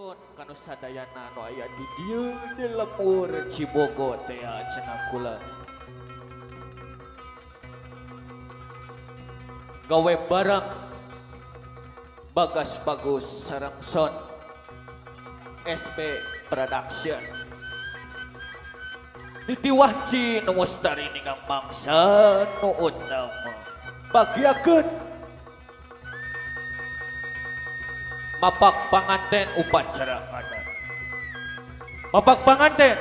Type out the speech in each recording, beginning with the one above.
Sampurasun kanu sadayana nu aya di dieu di lembur Cibogo teh cenah kula. Gawe bareng Bagas Bagus sareng Son SB Production. Ditiwahci nu mustari ningang mangsa nu utama. Bagiakeun mapak panganten upacara adat. Mapak panganten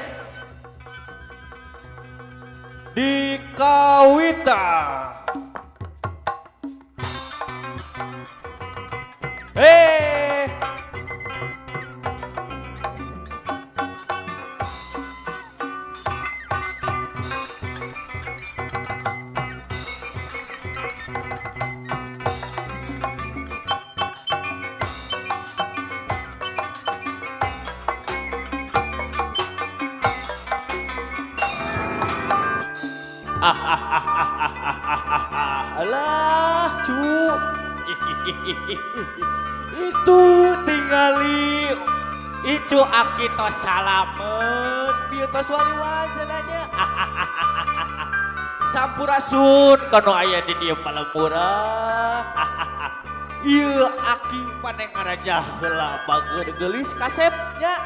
di kawitan. Hey. Alah, cu. Itu tingali itu aki tos salamet bieu tos wali wajananya. Sampurasun kanu aya di dieu palemburan. Ieu aki paneng ngarajah heula bager geulis kasepnya.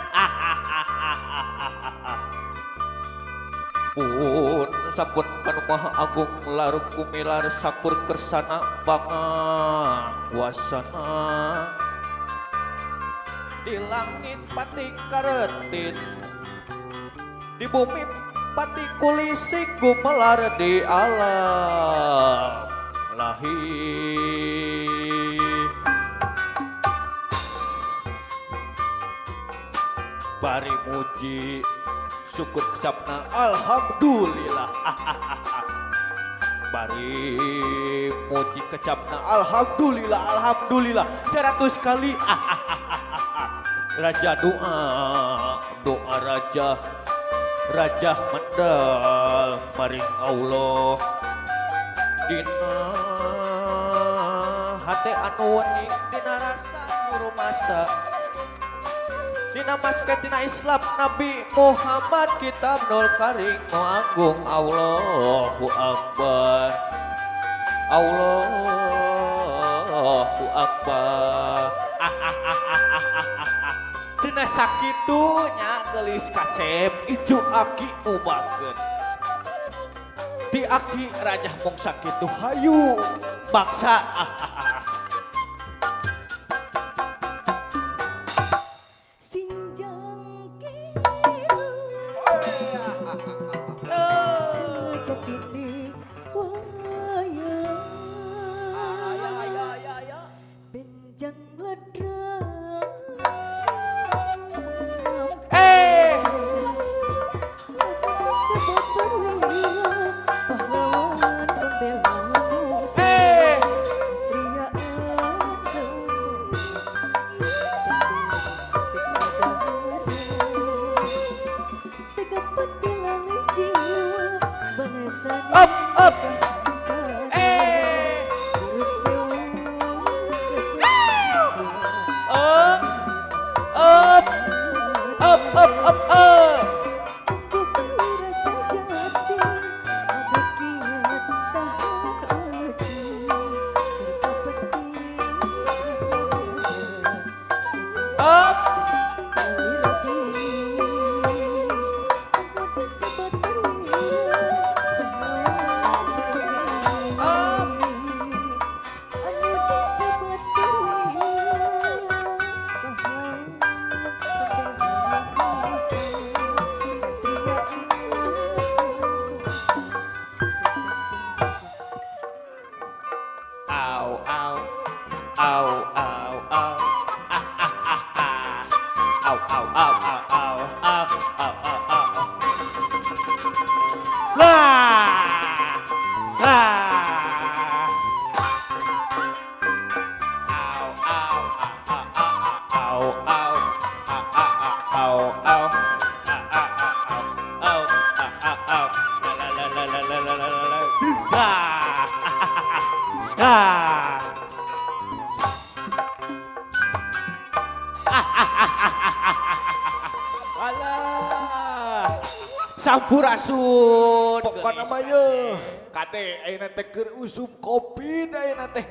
Pun sampun kanu maha agung larung kumilar sampur kersana pangakuasana. Di langit pati karetin, di bumi pati kulisik gumelar di alam lahir. Bari muji syukur kecapna alhamdulillah. Bari muji kecapna alhamdulillah alhamdulillah 100 kali. Raja doa doa raja raja mendal maring Allah dina hate anu wening dina rasa nurumasa dina masket dina Islam Nabi Muhammad kitab nul karing nu agung Allahu Akbar Allahu Akbar. Cenah sakitu nya geulis kasep icu aki ubageun. Di aki rajah mung sakitu hayu baksa. Sinjang sejatine wayang benjang ladrang Eh. Sebab perwira pahlawan pembela nusa Eh. satria ageng tegap patilang jiwa bangsane Up up. Eh. Up up up up up up. Ku perwira sejati, ada kiat tahan uji, kertapati Up. perwira diri, anu disebut perwira pahlawan Up. anu disebut perwira pahlawan pembela nusa satria Au au au au au ah ah ah ah au au au au au au au au au lah lah au au ah ah ah ah au au ah ah ah au au ah ah ah au au ah ah au la la la la la la la la ah ah. Sampurasun. Pokona mah ye. Kade ayeuna teh keur usum Covid ayeuna teh.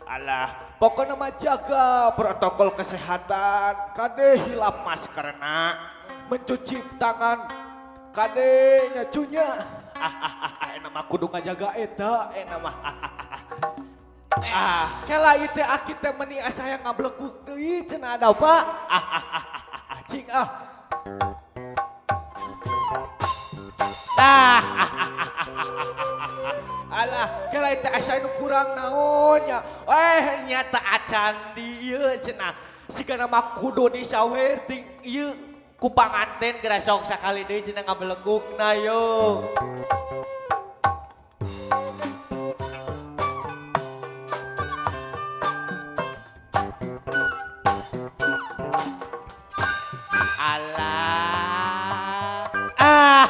Alah, pokona mah jaga protokol kesehatan. Kade hilap maskerna, mencuci tangan. Kade nyacunya. Enak mah kudu ngajaga eta, enak mah. Ah, kela ieu teh aki teh meuni asa hayang ngablekuk deui cenah ada apa? Cing ah. Tah. Alah, kela ieu teh asa nu kurang naon nya. Eh, nyata acan di ieu cenah. Sigana mah kudu disawer ting ieu ku panganten geura sok sakali deui cenah ngabelegukna yo. Alah. Ah.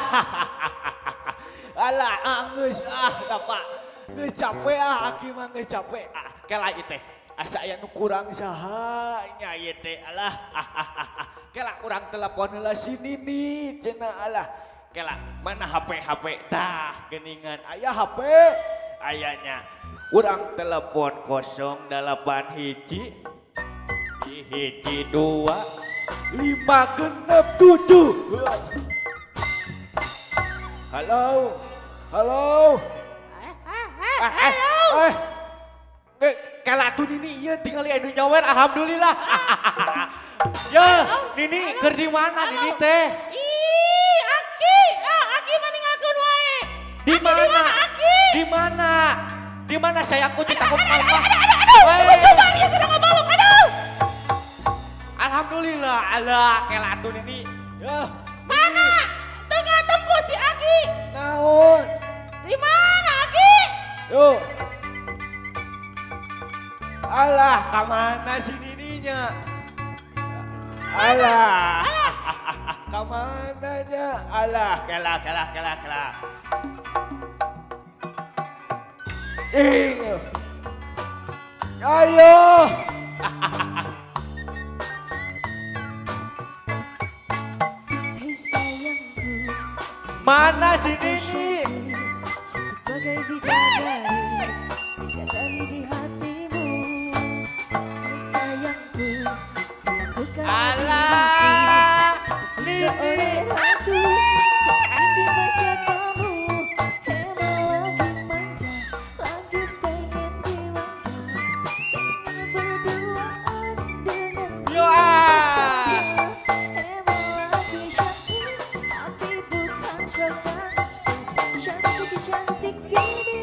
Alah, ah geus ah bapak. Geus capek ah aki mah geus capek. Ah, kela ieu teh. Asa aya nu kurang saha nya ieu teh alah. Kela urang telepon heula si Nini cenah alah. Kela mana HP HP tah geuningan aya HP ayanya. Urang telepon 08 1 1 2 5 6 7. Halo, halo. Eh, eh, kela tuh Nini ieu tingali anu nyawer alhamdulillah. Ya, Nini keur di mana Nini teh? Ih, Aki, ah, Aki mah ninggalkeun wae. Di mana? Aki? Di mana? Di mana sayangku cintaku mama? Aduh, aduh, coba dia sedang ngabalok, aduh. Alhamdulillah, alah kela tuh Nini. Ya, Mana? Tengah tempo si Aki. Naon? Di mana Aki? Yo. Alah, ka mana si Nininya? Alah. Ka mana nya? Alah, kela kela kela kela. Ing. Ayo. Hei sayangku, Mana si Nini? cantik bagai bidadari, bidadari di hatimu. Hei sayangku, lakukan Alah, Nini. seorang ratu, ingin dimanja kamu. Emang lagi manja, lagi pengen dimanja, pengen berduaan dengan Yo ah. Emang lagi cantik, tapi bukan so cantik. Cantik cantik ini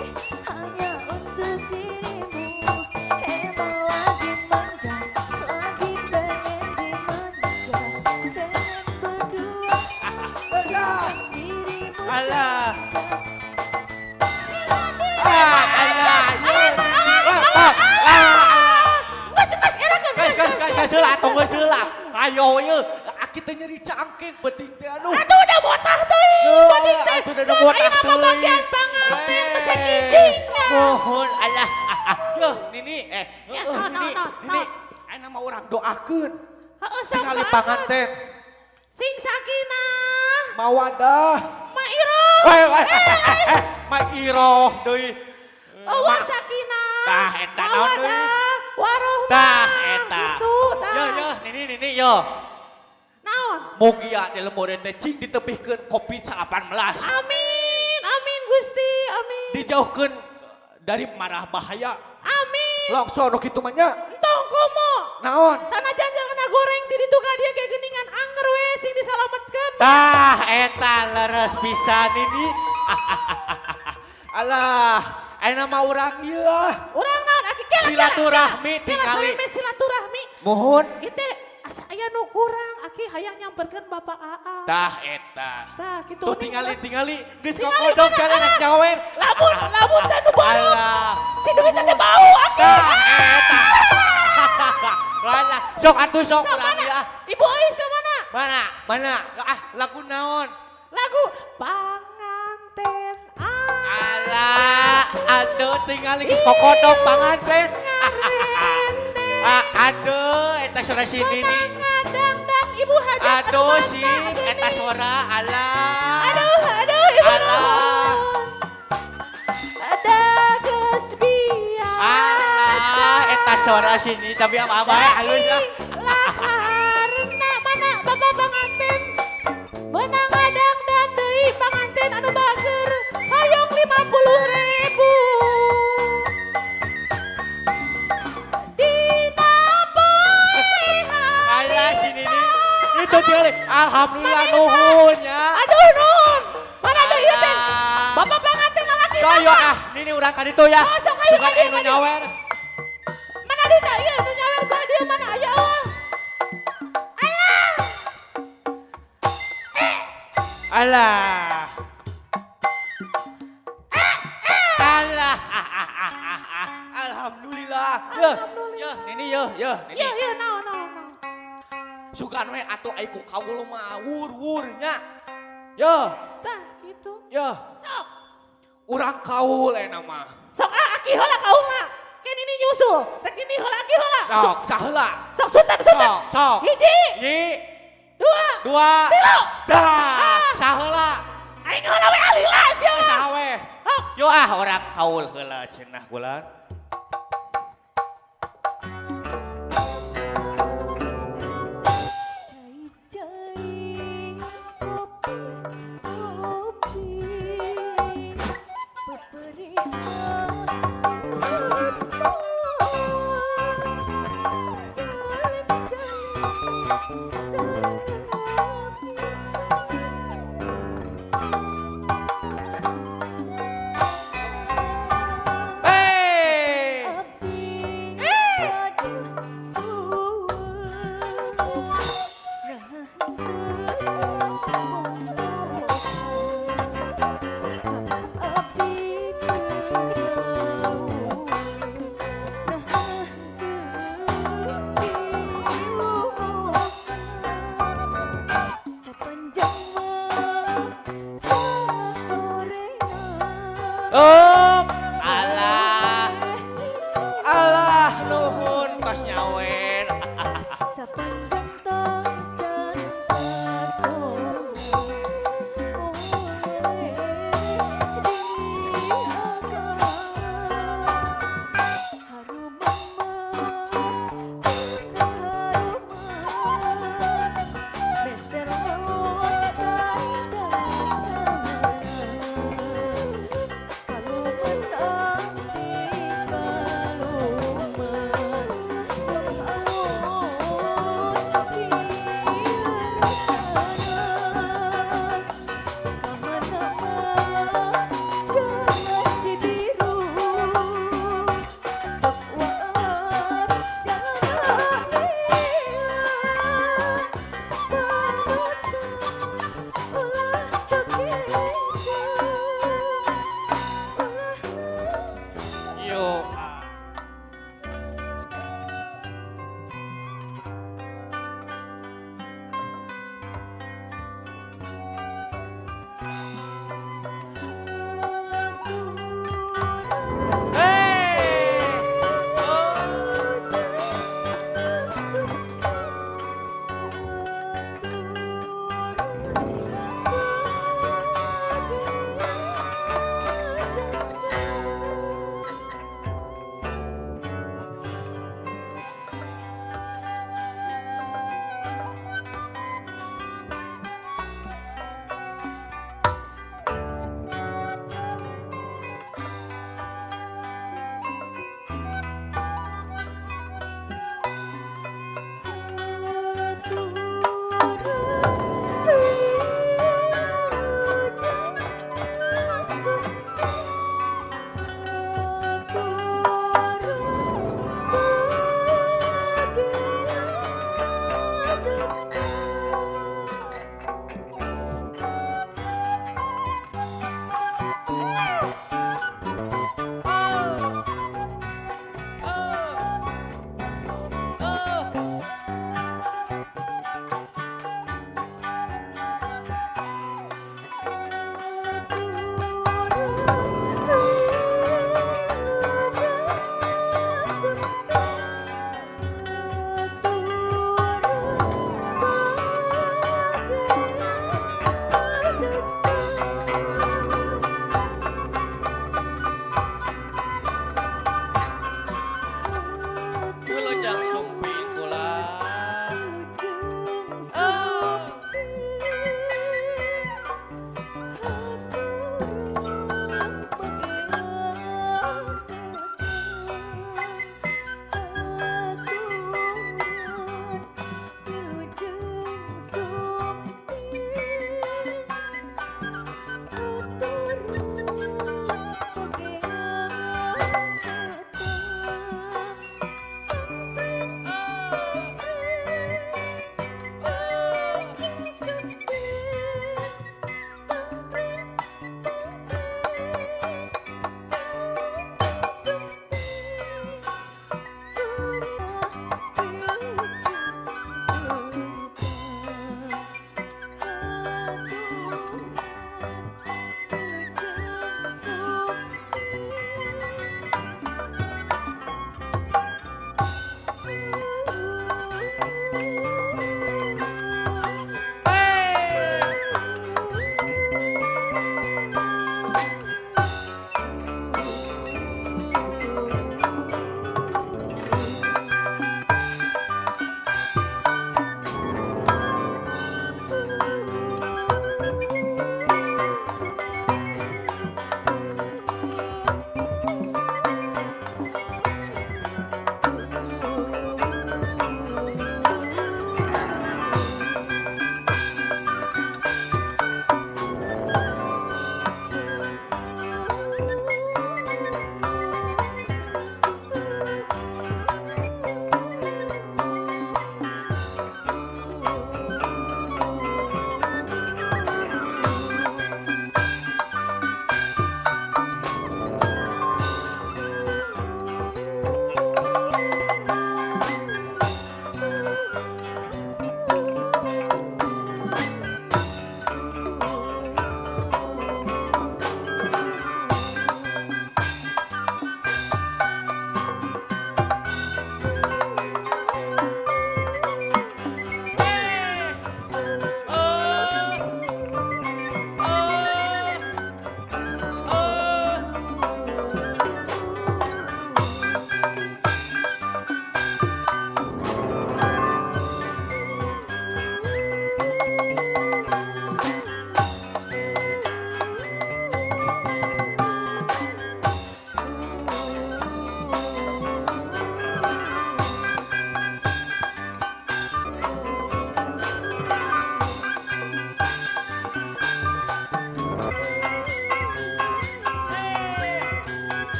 hanya untuk dirimu. Emang lagi manja, lagi pengen dimanja, pengen berduaan Alah. dirimu Alah. saja. Ah, alah. Yo. Ah, ah, ah. Geus, geus, erakeun, Geus, geus, geus, geus, geus heula atuh geus heula. Ayo ieu, aki teh nyeri cangking beuting teh aduh. Aduh, udah botah teuing, beuting teh. Atuh udah Kan botah ayeuna mah teuing. bagian panganten mesen kijing. Mohon alah. Yo, Nini, eh, Ya, heueuh, no, no, Nini, no, Nini. no. Ayeuna mah urang doakeun. Heeh, sok Tingali doakeun. panganten. Sing sakinah, Mawadah. Ma Iroh. Eh, eh, eh, eh, Ma Iroh deui. Eueuh sakinah. Tah, eta naon deui? Mawadah, warohmah. Tah, eta. Gitu, tah. Yo, yo, Nini, Nini, yo. Naon? Mugia di lembur teh cing ditebihkeun Covid-19. Amin, amin Gusti, amin. Dijauhkeun dari marah bahaya. Amin. Langsung nu kitu mah nya. Entong komo. Naon? Sanajan kena goreng ti ditu ka dieu ge geuningan anger we sing disalametkeun. Tah, eta leres pisan ini. Alah, ayeuna mah urang ieu ah. Urang naon aki kela kela, Silaturahmi kela, kela tingali. sameme silaturahmi. Mohon. Ieu teh asa aya nu kurang aki hayang nyamperkeun Bapak Aa. Tah eta. Tah kitu Tuh nih, tingali urang. tingali geus Tingali kokodok mana? jalan Alah. nyawer. Lamun lamun teh nu borong. Alah. Si duit teh bau aki. Tah eta. Alah, sok atuh sok Sok urang mana? ieu ah. Ibu Euis teh mana? Mana? Mana? Ah, lagu naon? Lagu panganten ah. Alah, aduh tingali geus kokodok panganten. Ah, aduh, eta sora si Nini. Ngadang-dang. Ibu Hajat. Aduh anu sih, mangga, eta sora alah. Aduh, aduh, Ibu Alah. Nuhun. Ada geus biasa. Alah, eta sora sini tapi apa-apa ya, halus lah. Laharna mana bapak panganten menang adang dan deui panganten anu bager hoyong 50.000. Dina poe Alah sini nih. Itu dia. Alhamdulillah nuhun ya. Aduh nuhun. Mana deui ieu teh? Alah. Bapak panganten lalaki Ayo mana? ah, ini urang ka ditu ya. Oh, sok ayo, Sugan ayo, anu ayo. nyawer. Mana deui tah ieu nu nyawer ka dieu mana aya eueuh. Alah. Alah. Alah. Alhamdulillah. Yo, yo, ini yo, yo, ini. Iya iya naon naon naon. Sugan we atuh ai ku kaul mah wur-wur nya. Yo, Tah gitu. yo, Sok. urang kaul eta mah. Sok ah aki heula kaulna. Ken ini nyusul. Rek ini heula aki heula. Sok Sok, saheula. sok suntan suntan. Sok, sok. Hiji, Hiji, dua, dua, tilu. dah, saheula. Aing heula we alila sia. Saha we? Sok. Yo ah urang kaul heula cenah bulan. Cai-cai kopi kopi peperihan jalan-jalan sareng api. Hey! Abdi aduh suwun nah henteu abdi keur nah henteu sapanjang sorena. Oh, alah. Alah, nuhun tos nyawer. Sapanjang tacan pasona oleh di akar haruman mah haruman meser lewat saida sama.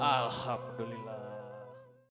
Alhamdulillah.